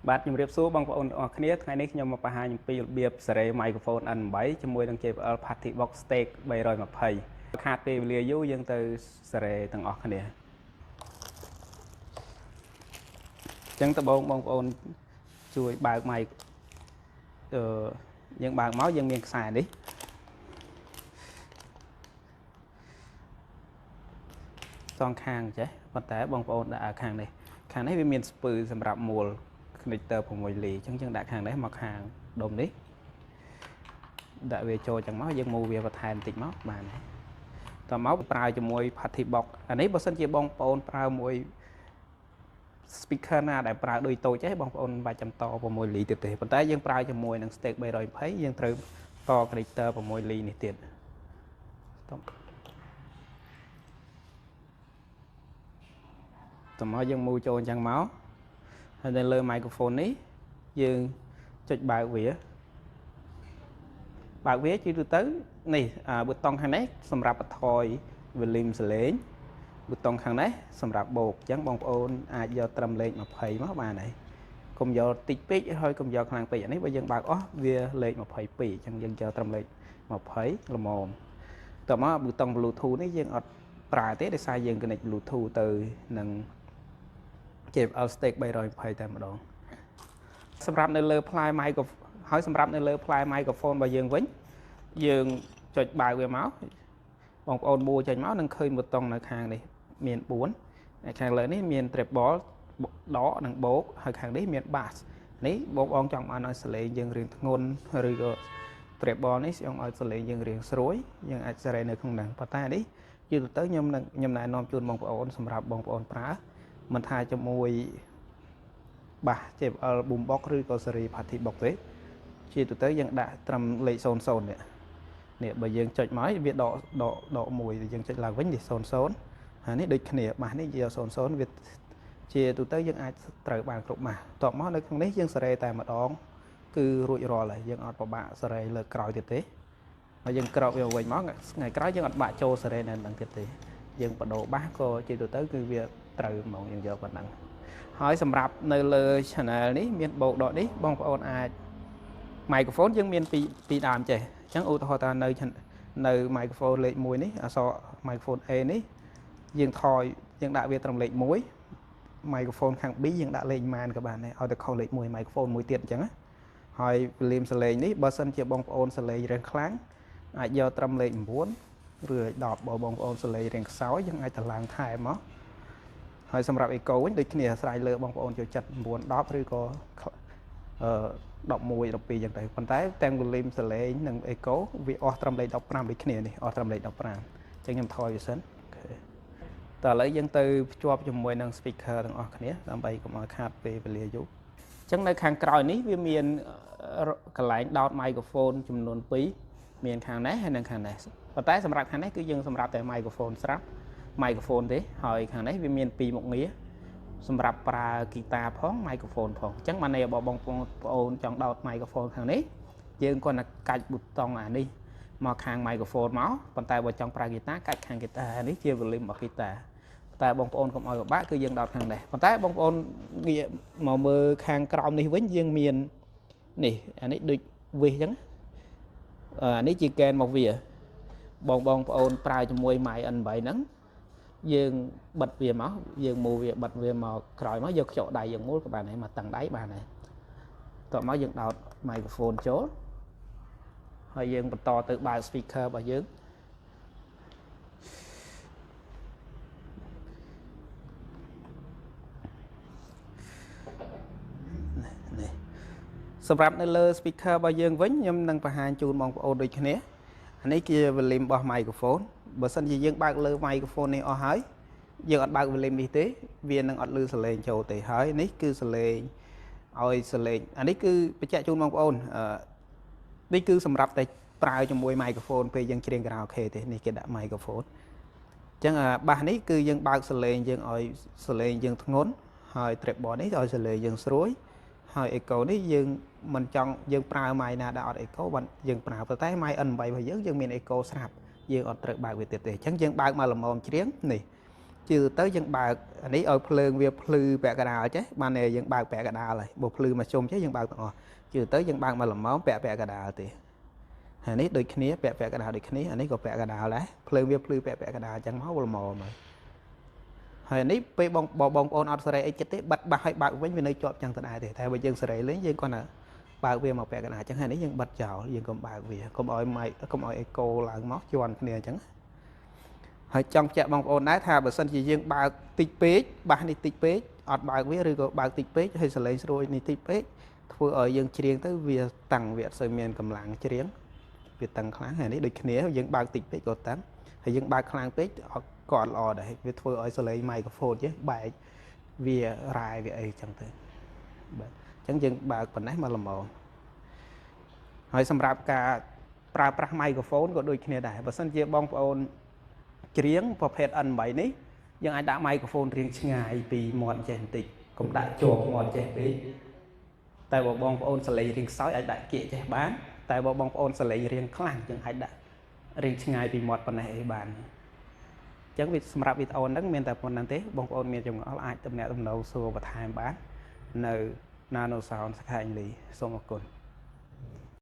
បាទជំរាបសួរបងប្អូនទាំងអស់គ្នាថ្ងៃនេះខ្ញុំមកបង្ហាញអំពីរបៀបសេរី microphone N8 ជាមួយនឹង JBL Party Box Stage 320ខាតពេលវេលាយូរយើងទៅសេរីទាំងអស់គ្នាអញ្ចឹងដំបូងបងប្អូនជួយបើក mic យើងបើកមកយើងមានខ្សែនេះសងខាងចេះប៉ុន្តែបងប្អូនដាក់ខាងនេះខាងនេះវាមានស្ពឺសម្រាប់មួល connector 6លីអញ្ចឹងយើងដាក់ខាងនេះមកខាងដុំនេះដាក់វាចូលចឹងមកយើងមូវាបន្ថែមបន្តិចមកបានហើយតមកប្រើជាមួយ Party Box អានេះបើសិនជាបងប្អូនប្រើមួយ speaker ណាដែលប្រើដូចតូចឯងបងប្អូនមិនបាច់ចាំត6លីទៀតទេប៉ុន្តែយើងប្រើជាមួយនឹង Stage 320យើងត្រូវត connector 6លីនេះទៀតតមកយើងមូចូលអញ្ចឹងមកហើយនៅលើ microphone នេះយើងចុចបើកវាបើកវាជាទូទៅនេះប៊ូតុងខាងនេះសម្រាប់បន្ថយ volume សលេងប៊ូតុងខាងនេះសម្រាប់បូកអញ្ចឹងបងប្អូនអាចយកត្រឹមលេខ20មកបានហើយកុំយកតិចពេកហើយកុំយកខ្លាំងពេកអានេះបើយើងបើកអស់វាលេខ22អញ្ចឹងយើងយកត្រឹមលេខ20ល្មមតមកប៊ូតុង Bluetooth នេះយើងអត់ប្រើទេដោយសារយើង connect Bluetooth ទៅនឹង JBL Stage 320តែម្ដងសម្រាប់នៅលើផ្លែ microphone ហើយសម្រាប់នៅលើផ្លែ microphone របស់យើងវិញយើងចុចបើកវាមកបងប្អូនមួចេញមកនឹងឃើញប៊ូតុងនៅខាងនេះមាន4ខាងលើនេះមាន treble ដកនិងបូកហើយខាងនេះមាន bass នេះបងប្អូនចង់បានឲ្យសលេងយើងរៀងធ្ងន់ឬក៏ treble នេះចង់ឲ្យសលេងយើងរៀងស្រួយយើងអាចសេរីនៅក្នុងហ្នឹងប៉ុន្តែនេះយូរទៅខ្ញុំនឹងខ្ញុំណែនាំជូនបងប្អូនសម្រាប់បងប្អូនប្រើមិនថាជាមួយបាស JBL Boombox ឬក៏ Series Party Box ទេជាទូទៅយើងដាក់ត្រឹមលេខ00នេះនេះបើយើងចុចមកវាដកដកដកមួយយើងចុចឡើងវិញនេះ00ហើយនេះដូចគ្នាបាសនេះយក00វាជាទូទៅយើងអាចត្រូវបានគ្រប់បាសតបមកនៅក្នុងនេះយើងសេរីតែម្ដងគឺរួចរាល់ហើយយើងអត់ពិបាកសេរីលើក្រោយទៀតទេហើយយើងក្រោកវាវិញមកថ្ងៃក្រោយយើងអត់បាក់ចូលសេរីនៅនឹងទៀតទេយើងបដូរបាសក៏ជាទូទៅគឺវាត្រូវហ្មងយើងយកប៉ុណ្ណឹងហើយសម្រាប់នៅលើ channel នេះមានបូកដកនេះបងប្អូនអាច microphone យើងមានពីរដើមចេះអញ្ចឹងឧទាហរណ៍ថានៅ microphone លេខ1នេះអក្សរ microphone A នេះយើងថយយើងដាក់វាត្រឹមលេខ1 microphone ខាង B យើងដាក់លេខប៉ុន្មានក៏បានដែរឲ្យតែខុសលេខ1 microphone មួយទៀតអញ្ចឹងណាហើយ volume សលេងនេះបើសិនជាបងប្អូនសលេងរៀងខ្លាំងអាចយកត្រឹមលេខ9ឬលេខ10បើបងប្អូនសលេងរៀងខ្សោយយើងអាចតម្លើងថែមមកហើយសម្រាប់ echo វិញដូចគ្នាអាស្រ័យលើបងប្អូនចូលចិត្ត9 10ឬក៏អឺ11 12ចឹងទៅប៉ុន្តែទាំង volume សលេងនិង echo វាអស់ត្រឹមលេខ15ដូចគ្នានេះអស់ត្រឹមលេខ15អញ្ចឹងខ្ញុំថយវាសិន OK តើឥឡូវយើងទៅភ្ជាប់ជាមួយនឹង speaker ទាំងអស់គ្នាដើម្បីកុំឲ្យខាតពេលវេលាយូរអញ្ចឹងនៅខាងក្រោយនេះវាមានកន្លែងដោត microphone ចំនួន2មានខាងនេះហើយនិងខាងនេះប៉ុន្តែសម្រាប់ខាងនេះគឺយើងសម្រាប់តែ microphone ស្រាប់ microphone ទេហើយខាងនេះវាមាន2មុខងារសម្រាប់ប្រើហ្គីតាផង microphone ផងអញ្ចឹងបានន័យបើបងប្អូនចង់ដោត microphone ខាងនេះយើងគ្រាន់តែកាច់ប៊ូតុងអានេះមកខាង microphone មកប៉ុន្តែបើចង់ប្រើហ្គីតាកាច់ខាងហ្គីតានេះជា volume របស់ហ្គីតាតែបងប្អូនកុំឲ្យពិបាកគឺយើងដោតខាងនេះប៉ុន្តែបងប្អូនងាកមកមើលខាងក្រោមនេះវិញយើងមាននេះអានេះដូចវិសអញ្ចឹងអានេះជា gain មកវាបងបងប្អូនប្រើជាមួយ mic N8 ហ្នឹងយើងបិទវាមកយើងមូវាបិទវាមកក្រោយមកយកខ្ចក់ដៃយើងមូលក៏បានដែរមកតឹងដៃបានដែរតោះមកយើងដោត microphone ចូលហើយយើងបន្តទៅបើក speaker របស់យើងនេះសម្រាប់នៅលើ speaker របស់យើងវិញខ្ញុំនឹងបង្ហាញជូនបងប្អូនដូចគ្នាអានេះជា volume របស់ microphone បើសិនជាយើងបើកលើ microphone នេះអស់ហើយយើងអត់បើក volume នេះទេវានឹងអត់ឮសលេងចូលទេហើយនេះគឺសលេងឲ្យសលេងអានេះគឺបញ្ជាក់ជូនបងប្អូនអឺនេះគឺសម្រាប់តែប្រើជាមួយ microphone ពេលយើងច្រៀងខារ៉ាអូខេទេនេះគេដាក់ microphone អញ្ចឹងបាសនេះគឺយើងបើកសលេងយើងឲ្យសលេងយើងធ្ងន់ហើយ treble នេះឲ្យសលេងយើងស្រួយហើយ echo នេះយើងមិនចង់យើងប្រើ mic ណាដែលអត់ echo បានយើងប្រើប៉ុន្តែ mic N8 របស់យើងយើងមាន echo ស្រាប់យើងអត់ត្រូវបើកវាទៀតទេអញ្ចឹងយើងបើកមកល្មមច្រៀងនេះ ជឿទៅយើងបើកអានេះឲ្យភ្លើងវាភ្លឺពាក់កណ្ដាលចេះបានតែយើងបើកពាក់កណ្ដាលហើយបើភ្លឺមកជុំចេះយើងបើកទាំងអស់ជឿទៅយើងបើកមកល្មមពាក់ពាក់កណ្ដាលទេហើយនេះដូចគ្នាពាក់ពាក់កណ្ដាលដូចគ្នាអានេះក៏ពាក់កណ្ដាលដែរភ្លើងវាភ្លឺពាក់ពាក់កណ្ដាលអញ្ចឹងមកល្មមហើយហើយនេះពេលបងបងប្អូនអត់សេរីអីចិត្តទេបិទបាសឲ្យបើកវិញវានៅជាប់ចឹងដដែលទេតែបើយើងសេរីលេងយើងគាត់ថាបើកវាមកពាក់កណ្ដាលអញ្ចឹងហើយនេះយើងបិទចោលយើងកុំបើកវាកុំឲ្យម៉ៃកុំឲ្យអេកូឡើងមកជន់គ្នាអញ្ចឹងហើយចង់បញ្ជាក់បងប្អូនដែរថាបើសិនជាយើងបើកតិចពេកបាសនេះតិចពេកអត់បើកវាឬក៏បើកតិចពេកហើយសលេងស្រួយនេះតិចពេកធ្វើឲ្យយើងច្រៀងទៅវាតាំងវាអត់សូវមានកម្លាំងច្រៀងវាតឹងខ្លាំងហើយនេះដូចគ្នាយើងបើកតិចពេកក៏តឹងហើយយើងបើកខ្លាំងពេកក៏អត់ល្អដែរវាធ្វើឲ្យសលេងមីក្រូហ្វូនយើងបែកវារ៉ែវាអីចឹងទៅបាទអញ្ចឹងយើងបើកប៉ុណ្ណេះមកល្មមហើយសម្រាប់ការប្រើប្រាស់មីក្រូហ្វូនក៏ដូចគ្នាដែរបើសិនជាបងប្អូនច្រៀងប្រភេទ N8 នេះយើងអាចដាក់មីក្រូហ្វូនរៀងឆ្ងាយពីមាត់ចេះបន្តិចកុំដាក់ជាប់មាត់ចេះពេកតែបើបងប្អូនសលេងរៀងខ្សោយអាចដាក់គៀកចេះបានតែបើបងប្អូនសលេងរៀងខ្លាំងយើងអាចដាក់រៀងឆ្ងាយពីមាត់ប៉ុណ្ណេះអីបានអញ្ចឹងវាសម្រាប់វីដេអូហ្នឹងមានតែប៉ុណ្្នឹងទេបងប្អូនមានចម្ងល់អាចទំនាក់ទំនងសួរបន្ថែមបាននៅ Nano Sound សាខាអង់គ្លេសសូមអរគុណ។